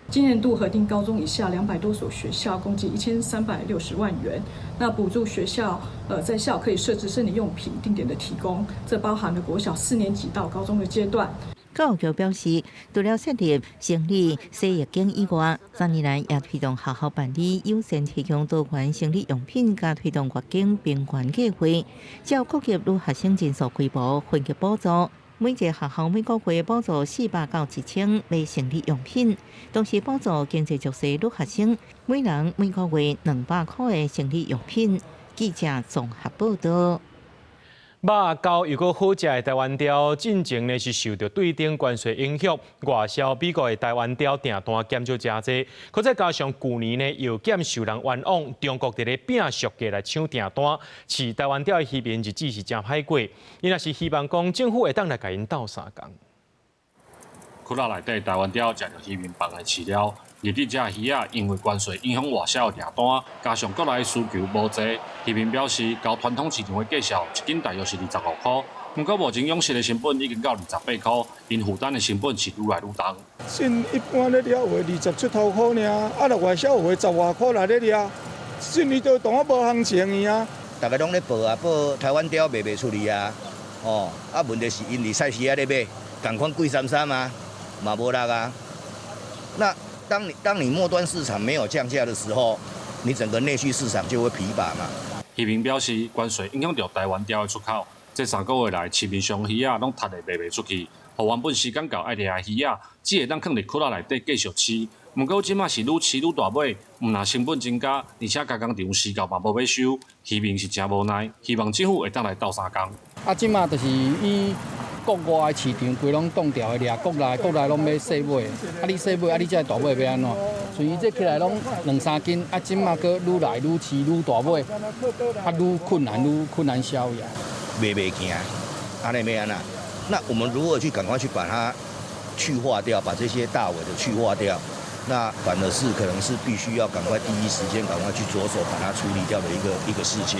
今年度核定高中以下200多所學校，共計1360萬元。那補助學校，在校可以設置生理用品定點的提供，這包含了國小4年級到高中的階段。教育局表示，除了設立生理洗浴間以外，3年來也推動學校辦理優先提供多元生理用品，佮推動月經平權計劃，照顧及女學生人數規模分級補助。每一个學校每個月補助400到1000買生理用品，同時補助經濟弱勢女學生每人每個月200塊的生理用品。記者綜合報道。肉厚又閣好食的台灣鯛，進前呢是受著對等關稅影響，外銷美國的台灣鯛訂單減少誠濟。閣再加上舊年呢藥檢受人冤枉，中國佇咧拼俗價來搶訂單，飼台灣鯛的漁民日子是誠歹過。𪜶也是希望講政府會當來共𪜶鬥相共。窟仔內底台灣鯛食著漁民放的飼料，日本這魚仔因為關稅影響外銷的訂單，加上國內需求無濟，漁民表示，較傳統市場的價數，一斤大約是25箍，毋過目前養殖的成本已經到28箍，𪜶負擔的成本是愈來愈重。進一般咧掠有的20出頭箍爾，啊，若外銷有的10外箍來咧掠，進去都當我無行情爾啊。大家攏咧報啊，報台灣鯛賣袂出去啊，哦，啊問題是𪜶佇菜市仔咧買。仝款貴參參啊，嘛無落啊。那當你末端市場沒有降價的時候，你整個內需市場就會疲乏嘛。漁民表示，關稅影響著台灣鯛的出口，這3個月來市面上魚仔攏刣得賣袂出去，予原本時間到愛掠的魚仔，只會當囥佇窟仔內底繼續飼。毋過這馬是愈飼愈大尾，毋但成本增加，而且加工廠飼料嘛無欲收，漁民是誠無奈，希望政府會當來鬥相共。啊，這馬就是以國外的市場規攏凍掉的掠，國內國內攏欲細尾，啊你細尾啊你這大尾欲按怎？所以這起來攏兩三斤，啊這馬閣愈來愈飼愈大尾，啊愈困難愈困難銷呀。賣袂行，按呢欲按怎？那我們如何去趕快去把它去化掉，把這些大尾的去化掉？那反而是可能是必須要趕快第一時間趕快去着手把它處理掉的一個事情。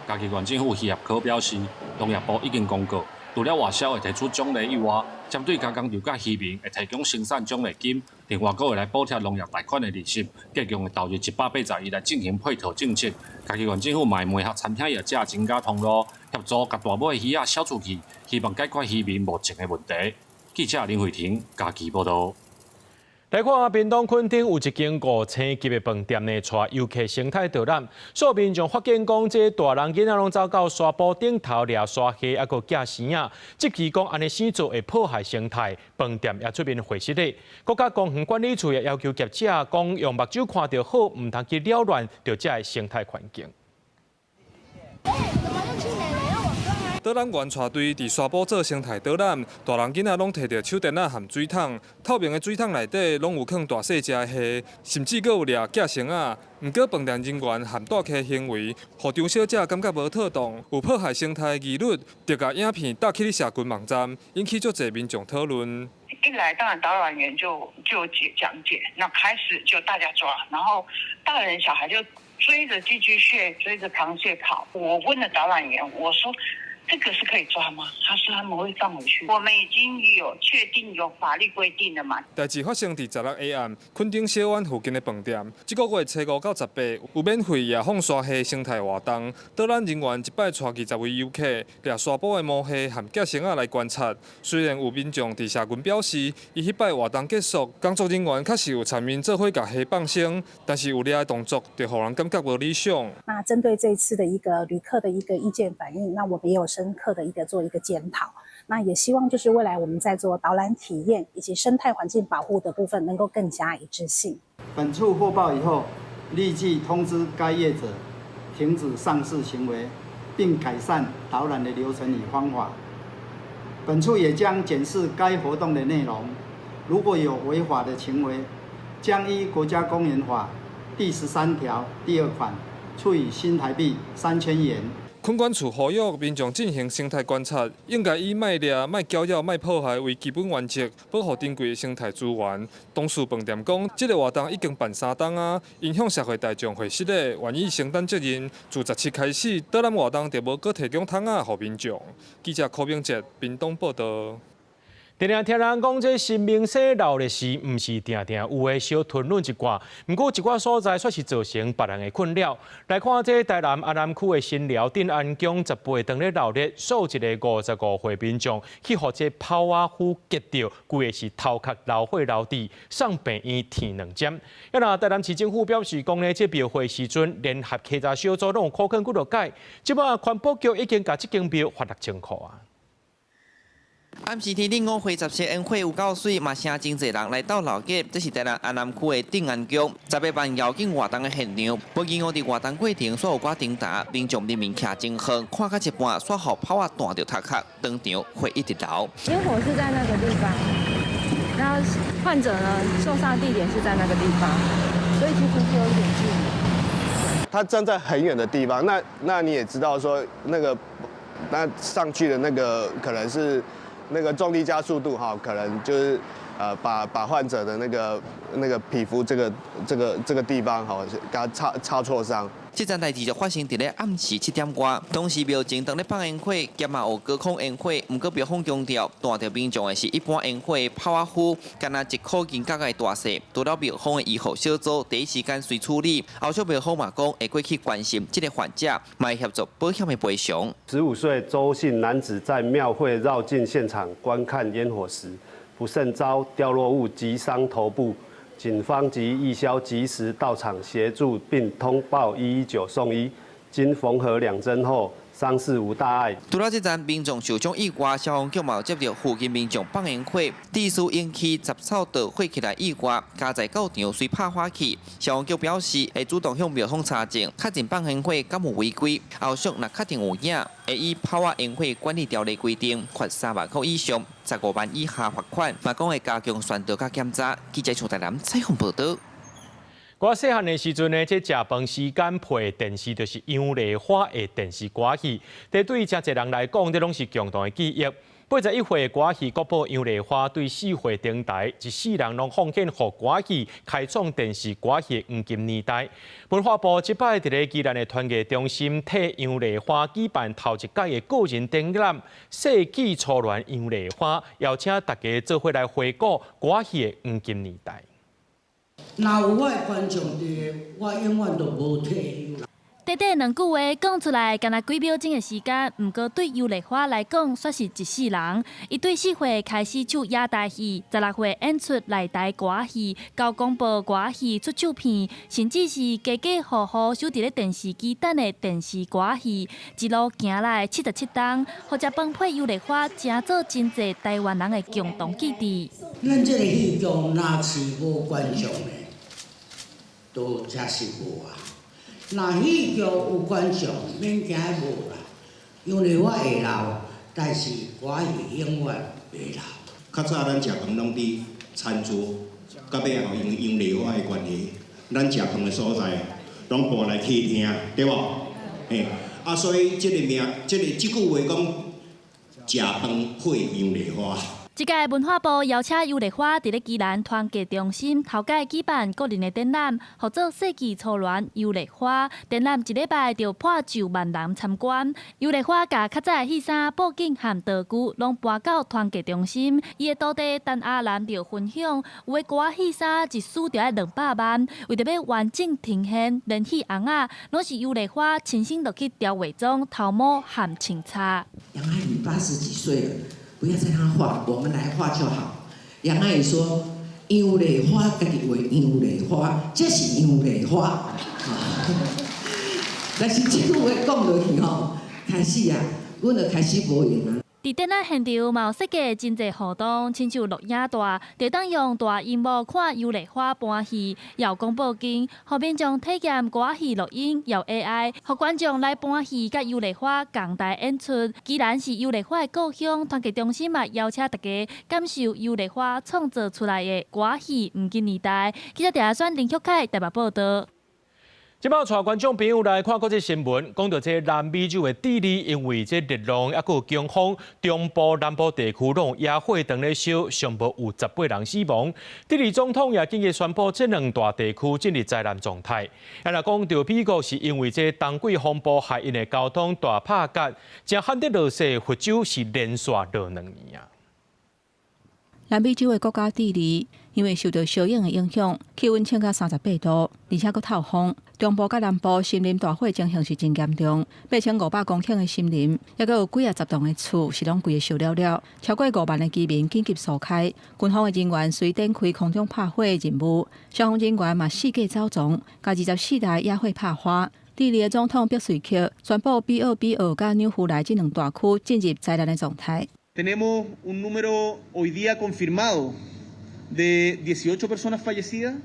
嘉義縣政府漁業科表示，農業部已經公告，除了外銷會提出獎勵以外，針對加工廠佮漁民會提供生產獎勵金，另外閣會來補貼農業貸款的利息，計共會投入182億來進行配套政策。嘉義縣政府嘛會媒合餐廳業者增加通路，協助共大尾魚仔銷出去，希望解決漁民目前的問題。記者林慧婷嘉義報導。來看屏東墾丁有一間五星級的飯店呢，帶遊客生態導覽，所有民眾發現講，這大人囡仔攏走到沙埔頂頭掠沙蝦，猶閣寄生仔，質疑講按呢生做會破壞生態，飯店也出面回釋咧。國家公園管理處也要求業者講，用目睭看著好，毋通去擾亂著這个生態環境。導覽員帶隊佇沙埔做生態導覽，大人囡仔攏提著手電仔和水桶，透明的水桶內底攏有囥大細隻的蝦，甚至閣有掠寄生仔。毋過飯店人員和帶客行為，予張小姐感覺無妥當，有破壞生態疑慮，就共影片貼去社群網站，引起足濟民眾討論。一來當然導覽員就解講解，那開始就大家抓，然後大人小孩就追着寄居蟹、追着螃蟹跑。我問了導覽員，我說，這個是可以抓嗎？他說他們會放回去。我們已經有確定有法律規定了嘛？代誌發生佇16下暗，墾丁小灣附近的飯店，這個月初五到18有免費野放沙蝦生態活動，導覽人員一擺帶20位遊客掠沙埔的毛蝦和寄生仔來觀察。雖然有民眾佇社群表示，伊彼擺活動結束，工作人員確實有參𪜶做伙共蝦放生，但是有掠的動作，就予人感覺無理想。那針對這次的一個旅客的一個意見反應，那我們也有深刻的一個做一個檢討，那也希望就是未來我們在做導覽體驗以及生態環境保護的部分，能夠更加一致性。本處獲報以後，立即通知該業者停止上述行為，並改善導覽的流程與方法。本處也將檢視該活動的內容，如果有違法的行為，將依國家公園法第13條第2款，處以新台幣3000元。墾管處呼籲民眾進行生態觀察，應該以莫掠、莫攪擾、莫破壞為基本原則，保護珍貴的生態資源。當事飯店講，這个活動已經辦三冬啊，𪜶向社會大眾解釋咧，願意承擔責任。自17開始，導覽活動就無閣提供桶仔予民眾。記者柯明哲屏東報導。定定聽人講，這新明星鬧熱時，毋是定定有的小吞忍一寡，毋過一寡所在卻是造成別人的困擾。來看這台南安南區的新寮鎮安宮18當咧鬧熱，數一个55歲民眾去予這炮仔虎擊著，規个是頭殼流血流滴，送病院添兩針。啊若台南市政府表示講呢，這廟會時陣聯合稽查小組攏有苦勸幾落擺，這擺環保局已經共這間廟罰6000箍啊。暗時天頂五月17煙火有夠媠，嘛誠真濟人來鬥鬧熱。這是台南安南區的鎮安宮，18辦鰩景活動的現場。無意外佇活動過程，煞有寡燈塔，民眾明明徛真遠，看到一半，煞予炮仔彈著頭殼，當場血一直流。煙火是在那個地方，然後患者呢受傷地點是在那個地方，所以其實是有一點距離。他站在很遠的地方，那你也知道說，那個那上去的那個可能是。那個重力加速度哈，可能就是把患者的那個皮膚這個地方，吼，共擦擦挫傷。這件代誌就發生佇咧暗時7點外，當時廟前當咧放煙火，兼嘛有高空煙火，毋過廟方強調，彈著民眾的是一般煙火的炮仔灰，敢若一箍銀角的大細。除了廟方的醫護小組第一時間隨處理，後續廟方嘛講會過去關心這個患者，嘛會協助保險的賠償。15歲周姓男子在廟會繞境現場觀看煙火時，不慎遭掉落物擊傷頭部。警方及義消及時到場協助，並通報119送醫，經縫合2針後，傷勢無大礙。除了這陣民眾受傷以外，消防局嘛有接到附近民眾放煙火，致使引起雜草著火起來意外，家在到場隨拍火去。消防局表示會主動向廟方查證，確認放煙火敢有違規，後續若確定有影，會依炮仔煙火管理條例規定，罰3萬箍以上15萬以下罰款，嘛講會加強宣導佮檢查。記者徐台南採訪報導。我細漢的時陣呢，這食飯時間配電視就是楊麗花的電視歌戲。這對誠濟人來講，這攏是共同的記憶。81歲的歌戲國寶楊麗花對4歲登台，一世人攏奉獻予歌戲，開創電視歌戲的黃金年代。文化部這擺佇咧宜蘭的團藝中心替楊麗花舉辦頭一屆的個人展覽《世紀初戀楊麗花》，邀請大家做伙來回顧歌戲的黃金年代。若有我的觀眾佇，我永遠都無退休。短短兩句話講出來，敢若幾秒鐘的時間，毋過對楊麗花來講，煞是一世人。伊對4歲開始唱野台戲，16歲演出內台歌戲、交廣播歌戲出唱片，甚至是家家戶戶守佇咧電視機等的電視歌戲，一路行來77冬，予食飯配楊麗花，成做真濟台灣人的共同記憶。咱這個戲劇若是無觀眾的，都真是無啊。若戲劇有觀眾，免驚無啦，因為我會老，但是歌戲永遠袂老。較早咱食飯攏佇餐桌，到尾後因為楊麗花的關係，咱食飯的所在攏搬來客廳，對無？嘿，啊，所以這個名，這句話講，食飯配楊麗花。這屆文化部邀請楊麗花佇咧宜蘭團結中心頭擺舉辦個人的展覽，號做世紀初戀楊麗花。展覽一禮拜就破上萬人參觀。楊麗花共較早的戲衫、布景和道具攏搬到團結中心。伊的徒弟陳阿蘭就分享，有的歌仔戲衫一梳就愛200萬，為著欲完整呈現連戲尪仔，攏是楊麗花親身落去調畫妝、頭毛和穿插。楊阿姨80幾歲了。不要再讓他畫，我們來畫就好。楊阿姨說：楊麗花家己畫楊麗花，這是楊麗花。但是這句話講落去吼，開始啊，阮就開始無閒啊。佇展覽現場嘛有設計真濟互動，親像錄影帶，就當用大螢幕看楊麗花搬戲，也有廣播間，予民眾體驗歌戲錄音，用 AI，予觀眾來搬戲，佮楊麗花仝台演出。既然是楊麗花的故鄉，團結中心嘛邀請大家感受楊麗花創造出來的歌戲黃金年代。記者鄭阿選林旭凱台北報導。這擺帶觀眾朋友來看國際新聞，講到這南美洲的智利，因為這熱浪猶閣有強風，中部、南部地區攏有野火當咧燒，上無有18人死亡。智利總統也緊急宣布，這兩大地區進入災難狀態。啊，若講到美國，是因為這冬季風暴害𪜶的交通大拍結，真罕得落雪，佛州是連續落2年啊。南美洲的國家智利，因為受到燒熱的影響，氣溫升到38度，而且閣透風。中部佮南部森林大火情形是真嚴重，8500公頃的森林，猶閣有幾仔十棟的厝是攏規个燒了了，超過5萬的居民緊急疏開。軍方的人員隨展開空中拍火的任務，消防人員嘛四界走傱，共24台野火拍花。智利的總統碧瑞克宣布，比奧比奧佮紐夫萊這兩大區進入災難的狀態。 Tenemos un número hoy día confirmado de 18 personas fallecidas,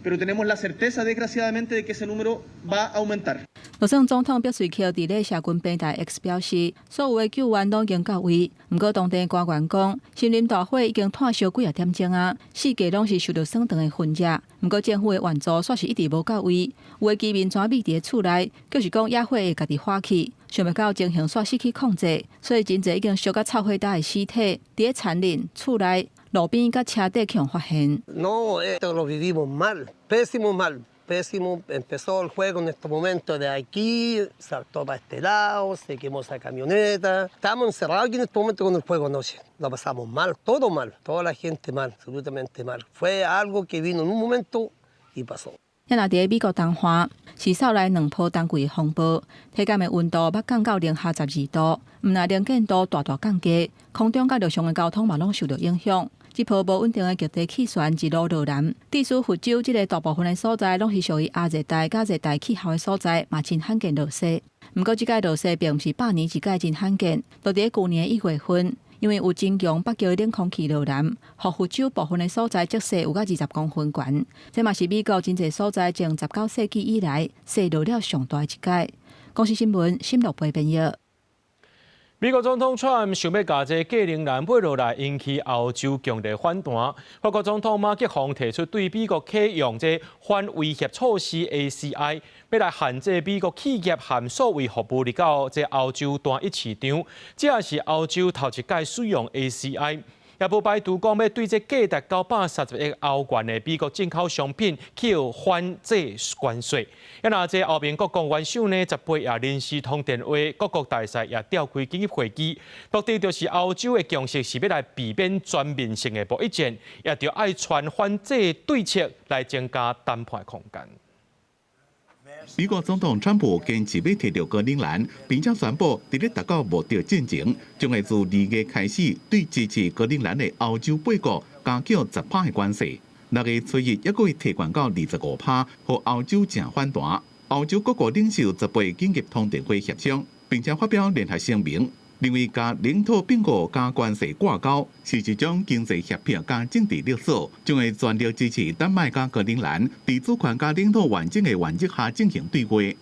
pero tenemos la certeza, desgraciadamente, de que ese número va a aumentar. 就算總統碧瑞克佇咧社群平台 X 表示，所有的救援攏已經到位。毋過當地官員講，森林大火已經湠燒幾仔點鐘啊，四界攏是受著酸腸的熏熱。毋過政府的援助煞是一直無到位，有的居民跩覕佇咧厝內，就是講野火會家己火起，想袂到情形煞失去控制，所以真濟已經燒甲臭火焦的屍體，佇咧田裡、厝內，路邊佮車底予人發現。 No, esto lo vivimos mal, pésimo mal, pésimo. Empezó el fuego en este momento de aquí, saltó para este lado, se quemó esa camioneta. Estamos encerrados aquí en este momento con el fuego anoche. Lo pasamos mal, todo mal, toda la gente mal, absolutamente mal. Fue algo que vino en un momento y pasó. 啊若佇美國東岸，是掃來兩波冬季風暴，體感的溫度捌降到零下12度，毋但能見度大大降低，空中佮陸上的交通嘛攏受著影響。這波無穩定的極地氣旋一路落南，致使佛州這个大部分的所在攏是屬於亞熱帶佮熱帶氣候的所在，嘛真罕見落雪。毋過這擺落雪並毋是百年一擺真罕見，就佇舊年1月份，因為有真強北極冷空氣落南，予佛州部分的所在積雪有甲20公分懸。這嘛是美國真濟所在從19世紀以來雪落了上大一擺。公視新聞沈樂培編譯。美國總統川普想欲共這格陵蘭買落來，引起歐洲強烈反彈。法國總統馬克宏提出對美國啟用這反威脅措施 ACI，欲來限制美國企業和數位服務入到這歐洲單一市場。這也是歐洲頭一擺使用 ACI。也無排除講欲對這價值930億歐元的美國進口商品課反制關稅。啊，若這歐盟各國元首呢，18也臨時通電話，各國大使也召開緊急會議，目的就是歐洲的共識是欲來避免全面性的貿易戰，也著愛傳反制對策來增加談判空間。美國總統川普堅持欲提著格陵蘭，並且宣布佇咧達到目的進前，將會自2月開始對支持格陵蘭的歐洲八國加繳10趴的關稅。6月初1抑閣會提懸到25趴，予歐洲誠反彈。歐洲各國領袖18緊急通電話協商，並且發表聯合聲明，認為共領土併購佮關稅掛鈎是一種經濟脅迫佮政治勒索，將會全力支持丹麥佮格陵蘭佇主權佮領土完整的原則下進行對話。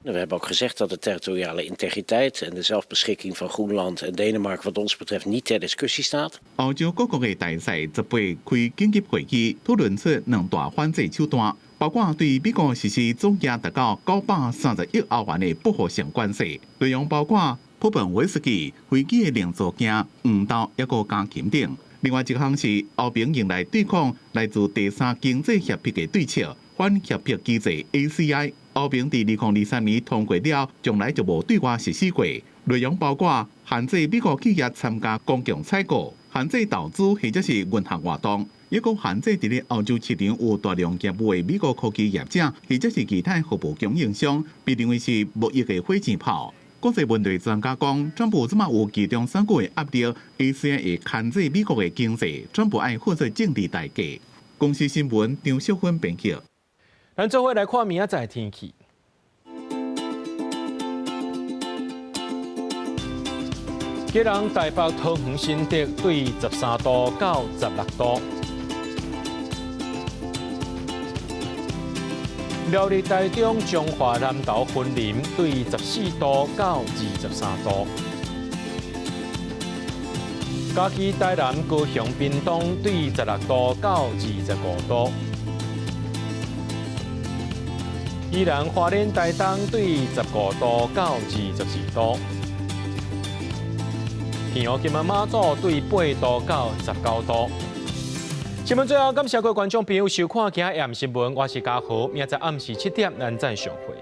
We hebben ook gezegd dat de territoriale integriteit en de zelfbeschikking van Groenland en Denemarken wat ons betreft niet ter discussie staat. 歐洲各國的大使18開緊急會議，討論出兩大反制手段，包括對美國實施總額達到930億歐元的報復性關稅，內容包括波本威士忌、飛機的零組件、黃豆，抑閣鋼琴等。另外一項是歐盟用來對抗來自第三經濟脅迫的對策，反脅迫機制 ACI。歐盟佇2023年通過了，從來就無對外實施過。內容包括限制美國企業參加公共採購、限制投資或者是銀行活動，抑閣限制佇咧歐洲市場有大量業務的美國科技業者或者是其他服務供應商，被認為是貿易的火箭炮。國際問題專家講，川普這馬有期中選舉的壓力，ACI 會牽制美國的經濟，川普愛付出政治代價。公視新聞張淑芬編輯。咱做伙來看明仔載天氣。基隆、台北、桃園、新竹對13度到16度。苗栗、台中、彰化、南投、雲林對14度到23度。嘉義、台南、高雄、屏東對16度到25度。宜蘭、花蓮、台東對15度到24度。澎湖、金門、馬祖對8度到19度。新聞最後，感謝各位觀眾朋友收看今日暗新聞，我是嘉豪，明仔載暗時7點，咱再相會。